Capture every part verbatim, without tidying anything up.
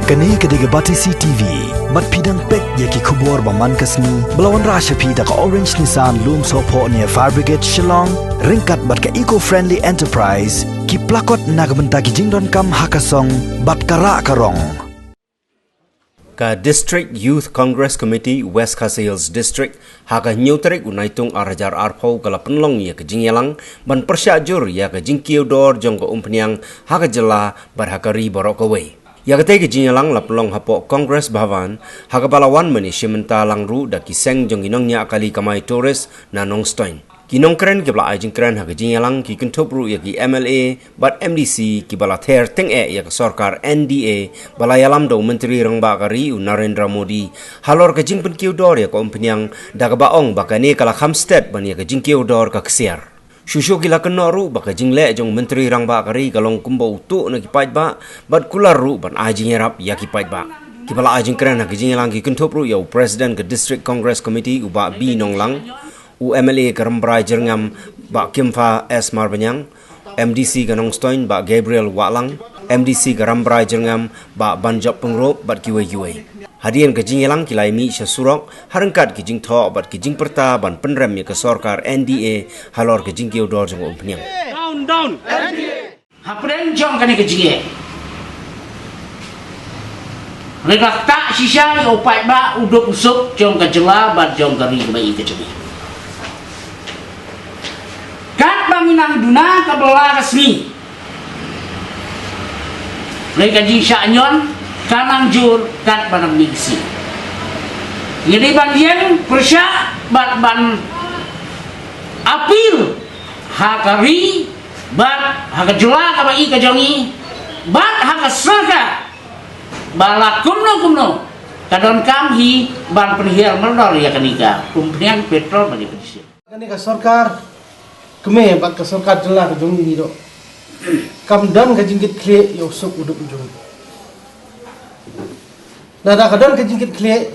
Kane ka dei ka Batesi T V. Bad phi dang peit ïa ki khubor ba man ka sngi ba la wanrah sha phi da ka Orange Nissan Lumsohphoh near Fire Brigade Shillong, ryngkat bad ka Eco Friendly Enterprise, ki plakot na ka bynta ki jingdonkam ha ka song bad ka rah ka rong. Ka District Youth Congress Committee West Khasi Hills District ha ka hynñiew tarik u Naitung ar hajar arphew ka la pynlong ïa ka jingïalang ban pyrshah jur ïa ka jingkiew dor jong ka umphniang ha ka jylla bad ha ka ri baroh kawei. Ïa katei ka jingïalang la pynlong hapoh Congress Bhavan ha kaba la wan mynne shi mynta lang ruh da ki seng jong ki nongñiah kali kamai tourist na Nongstoiñ. Ki nongkren kiba la ai jingkren ha ka jingïalang ki kynthup ruh ïa ki M L A bad M D C kiba la ther tyngeh ïa ka sorkar N D A ba la ïalam da u Myntri Rangbah ka ri u Narendra Modi halor ka jingpynkiew dor ïa ka umphniang da kaba ong ba kane ka la kham stet ban ïa ka jingkiew dor ka ksiar. Shuh shuh ki la kynnoh ruh ba ka jingleh jong u Myntri Rangbah ka ri ka long kumba u tuh na ki paidbah bad kular ruh ban ai jingïarap ïa ki paidbah. Kiba la ai jingkren ha ka jingïalang ki kynthup ruh ïa u President ka District Congress Committee u Bah B Nonglang, u M L A ka Rambrai Jyrngam Bah Kimpha S Marbaniang, M D C ka Nongstoiñ Bah Gabriel Wahlang, M D C ka Rambrai Jyrngam Bah Banjop Pyngrope bad kiwei kiwei. Hadien ka jingïalang ki la ïa mih sha surok ha ryngkat ki jingthoh bad ki jingpyrta ban pynrem ïa ka sorkar N D A halor ka jingkiew dor jong ka umphniang. Down, down. Hapdeng jong kane ka jingeh, ngi la ktah shisha ïa u paidbah u duk u suk jong ka jylla bad jong ka ri kaba ïeit ka jong ngi. Katba ngi nang duna ka bylla ka sngi, hynrei ka jingshah ñion ka nang jur katba nang mih ka sngi. Ngi dei ban ïeng pyrshah bad ban appeal ha ka ri bad ha ka jylla kaba ïeit ka jong ngi bad ha ka sorkar ba la kumno kumno ka donkam hi ban pynhiar mardor ïa kane ka umphniang petrol bad ïa ka diesel. Kane ka sorkar kmie bad ka sorkar jylla ka jong ngi ruh kam don ka jingkitkhlieh ïa u suk u duk u jong ngi. Lada ka don ka jingkitkhlieh,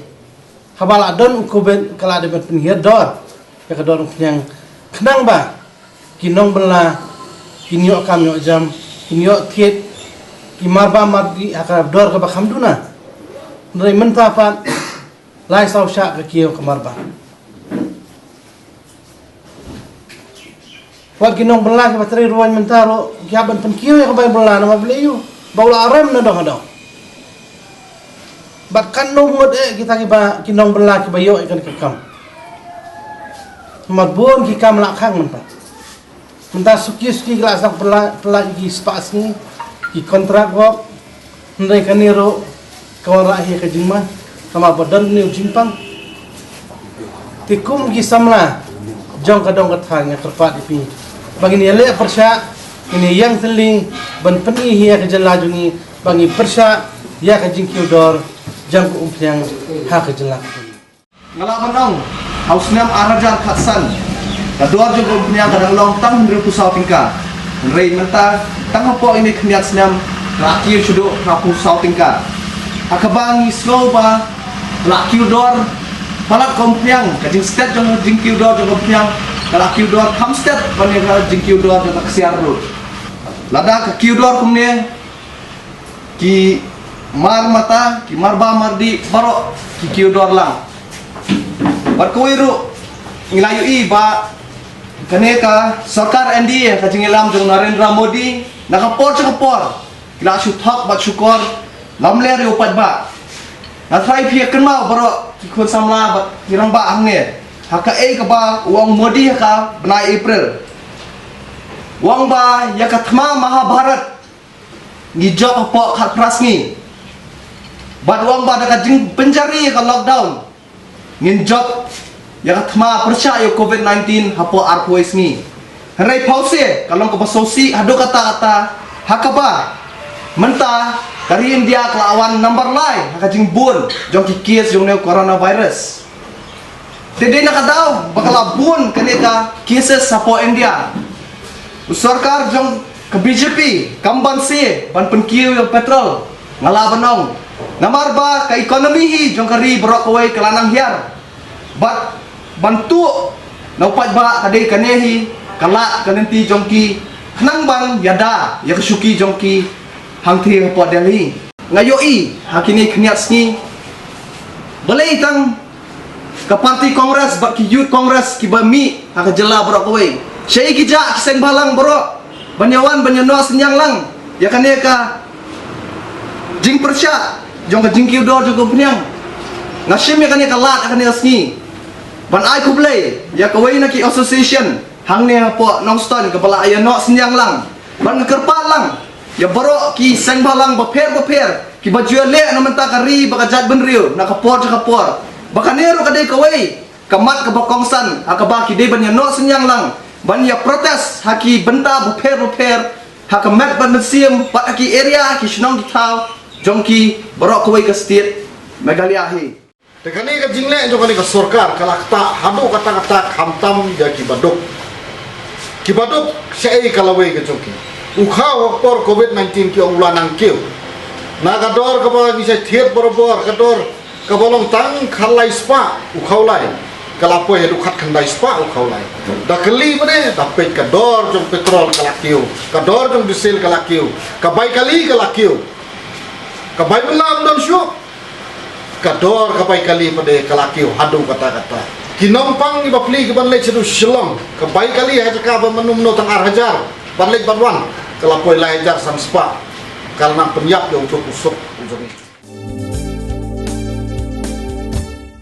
haba la don u Covid ka la dei ban pynhiar dor ïa ka dor umphniang khnang ba ki nongbylla kin ïoh kam ïoh jam, kin ïoh thied, ki marbah mardih ha ka dor kaba kham duna. Hynrei mynta pat lai saw shah ka kiew ka marbah. Wat ki nongbylla kiba trei ruh mynta ruh ki hap ban pynkiew ïa ka bai bylla namar balei ïoh ba u la rem na dong ha dong. Bad katno ngut eh kita kiba ki nongbylla kiba ïoh ïa kane ka kam. Namar bun ki kam la khang mynta. Mynta suki suki ki la sdang pynlait pynlait ki spah sngi, ki kontrak wok. Hynrei kane ruh ka wanrah hi ka jingma, namar ba don une u jingpang. Te kum ki samla jong ka dong ka thaiñ nga kyrpad ïa phi ba ngin ïaleh pyrshah, ngin ïeng thylli ban pyni hi ïa ka jylla jong ngi ba ngi pyrshah ïa ka jingkiew dor jong ka umphniang ha ka jylla. Nga lah ban ong, ha u snem ar hajar khatsan, ka dor jong ka umphniang ka dang long tang hynriewphew saw tyngka. Hynrei mynta, tang hapoh ine khyndiat snem, ka la kiew shaduh hynriewphew saw tyngka. Ha kaba ngi sngew ba ka la kiew dor palat ka umphniang, ka jingstet jong ka jingkiew dor jong ka umphniang ka la kiew dor kham stet ban ïa ka jingkiew dor jong ka ksiar ruh. Lada ka kiew dor kumne, ki mar mata, ki marbah mardih baroh ki kiew dor lang. Bad kawei ruh ngi la ïohi ba kane ka sorkar N D A, ka jingïalam jong Narendra Modi, na ka por sha ka por ki la shu thok bad shukor lamler ïa u paidbah. Nga tharai phi ïa kynmaw baroh ki khun samla bad ki rangbah hangne ha kaei kaba u ong Modi ha ka bnai April. U ong ba ïa ka thma Mahabharat ngi jop hapoh khatphra sngi. Bad u ong ba da ka jingpynjari ïa ka lockdown ngin jop ïa ka thma pyrshah ïa u Covid nineteen hapoh arphew sngi. Hynrei phewse ka long kaba sngewsih haduh katta katta ha kaba mynta ka ri India ka la wan nambar lai ha ka jingbun jong ki case jong une u coronavirus. Te dei na ka daw ba ka la bun kane ka cases hapoh India, u sorkar jong ka B J P kam banse ban pynkiew ïa u petrol. Nga lah ban ong, namar ba ka economy hi jong ka ri baroh kawei ka la nang hiar. Bad ban tuh na u paidbah ka dei kane hi ka lad ka lynti jong ki khnang ban ïada ïa ka shuki jong ki hangtei hapoh Delhi. Nga ïohi ha kine khyndiat sngi, balei tang ka party Congress bad ki Youth Congress kiba mih ha ka jylla baroh kawei, shaei ki jah ki seng bhalang baroh ban ïawan ban ïanoh synñiang lang ïa kane ka jingpyrshah jong ka jingkiew dor jong ka umphniang. Nga shim ïa kane ka lad ha kane ka sngi ban ai khublei ïa kawei na ki association hangne hapoh Nongstoiñ kaba la ïanoh synñiang lang, ban nga kyrpad lang ïa baroh ki seng bhalang bapher bapher kiba ju ïaleh na mynta ka ri bad ka jaitbynriew na ka por sha ka por, ba kane ruh ka dei kawei ka mat kaba kongsan ha kaba ki dei ban ïanoh synñiang lang ban ïa protest ha ki bynta bapher bapher, ha ka met bad mynsiem bad ha ki area, ki shnong ki thaw jong ki baroh kawei ka state Meghalaya hi. Te kane ka jingleh jong kane ka sorkar ka la ktah haduh katta katta, khamtam ïa ki baduk. Ki baduk shaei ka lawei ka jong ki. U khaw ha ka por covid nineteen ki ong u la nang kiew. Na ka dor kaba ngi shait thied barabor, ka dor kaba long tang khatlai spah u khaw lai, ka la poi haduh khatkhyndai spah u khaw lai. Da kylli mynne, da peit ka dor jong petrol ka la kiew, ka dor jong diesel ka la kiew, ka bai kali ka la kiew. Ka bai bynla ym don shuh. Ka dor ka bai kali pat de ka la kiew haduh katta katta. Ki nongpang ki bapli ki ban leit shaduh Shillong, ka bai kali ha jaka ba mynno mynno tang ar hajar ban leit ban wan, ka la poi lai hajar san spah. Ka la nang pynïap ïa u duk u suk u jong ngi.